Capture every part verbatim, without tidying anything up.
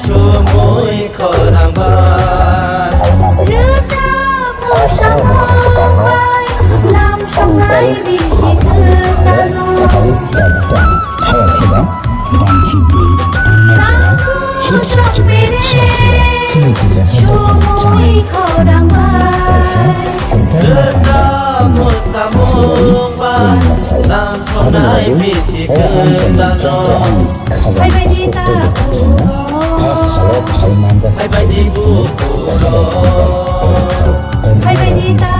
Somoi khorang bai. Rwchapmung samung bai, lam songnai bisi kwtalo. Tangku chok bere, somoi khorang bai. Rwchapmung samung bai, lam songnai bisi kwtalo. Hai bai di ta. Hai bai di bukurok. Hai bai di ta.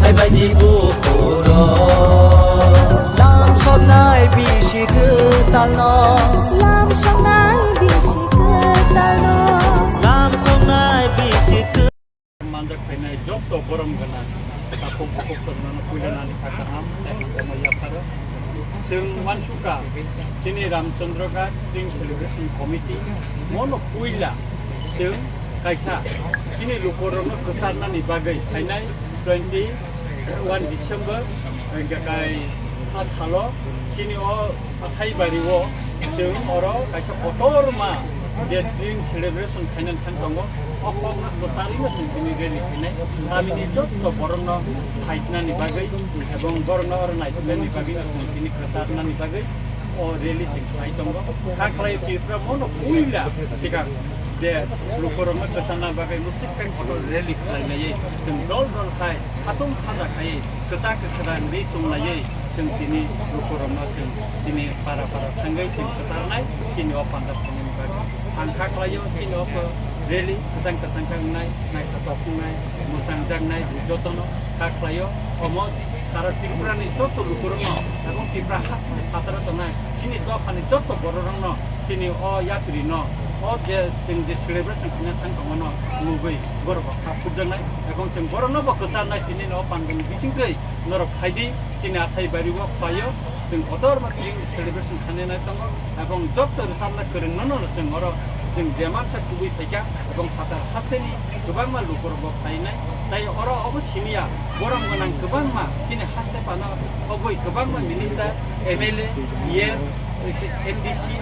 Hai bai di bukurok. Lam songnai bisi kwtalo. Lam songnai bisi kwtalo. Lam songnai bisi kwtalo. Manjak phainai jotto borom gwnang takhuk bukhuk chwngno puila nani kha kaham tei hamjakma yapharo. Chwng uansukha chini Ramchandra Ghat Spring Celebration Committee mono puila chwng kaisa chini lukurokno kwcharnani bagwi phainai twenty one December, hwnkhe kai a salo chini o Hathai bari o chwng oro kaisa kotorma je drink celebration khainani thang tongo, o kokno kwcharwino chwng tini rally khainai. Tamini jotto borokno phaitnani bagwi ebong borokno oro naitoknani bagwino chwng tini kwcharnani bagwi o rally chwng khlai tongo. Kha khlai Tripura mono puila swkang je lukurokno kwcharna bagwi mwswk khe kotor rally khlainai chwng dol dol khai khatung khaja khai kwchak kwkhwrang ri chumlaiwi chwng tini lukurokno chwng tini para para thangwi chwng kwcharnai chini o panda thangnaini bagwi. Ang kha khlaio chini o rally kwchang kwchang khe wngnai, naithotok wngnai, mwchangjaknai jotono kha khlaio. Omo sara Tripurani joto lukurokno ebong Tripura hasteni phataro tongnai chini dophani joto bororokno chini o yatrino o je chwng je celebration khaina thang tongmano nugwi borok kha khukjaknai ebong chwng borokno bo kwcharnai tini o pandani bisingtwi. Norok phaidi, chini athai bari o phaio, chwng kotorma tini celebration khainai nai tongo, ebong jotto rwchapna kwrwngno no chwng oro chwng je mansa kubui phaikha, ebong satar hasteni kwbangma lukurokbo phainai, tai oro obo simiya borom gwnang kwbangma chini haste phano khobwi kwbangma minister, M L A, E M, M D C,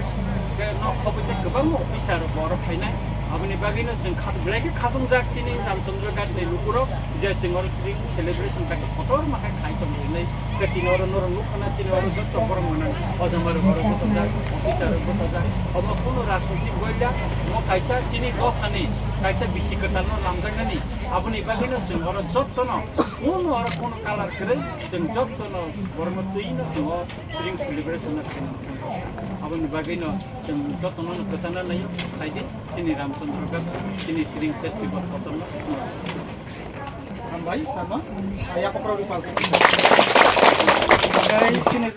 khe nok khobwi tei kwbangma officer rok bo oro phainai, aboni bagwino chwng khat-, belai khe khatungjak chini Ramchandra Ghat ni lukurok. Je chwng oro tini celebration kaisa kotorma khe khai tong hinwi, khe tini oro norok nukha na chini oro jotto borom gwnang, o jang oro bwsajak, officer rok bwsajak, omo kunu rajnitik goila, omo kaisa chini dophani kaisa bisi kwtalno lamjaknani, aboni bagwino chwng oro jottono kunu oro kunu kalar kwrwi chwng jottono borokno twino chwng o drink celebration no khaina muchungo. Aboni bagwino chwng jottono no kwchana naio, phaidi chini Ramchandra Ghat, chini drink festival kotorno. Hambai, sama. Aya, koprok rupal. Hambai, chini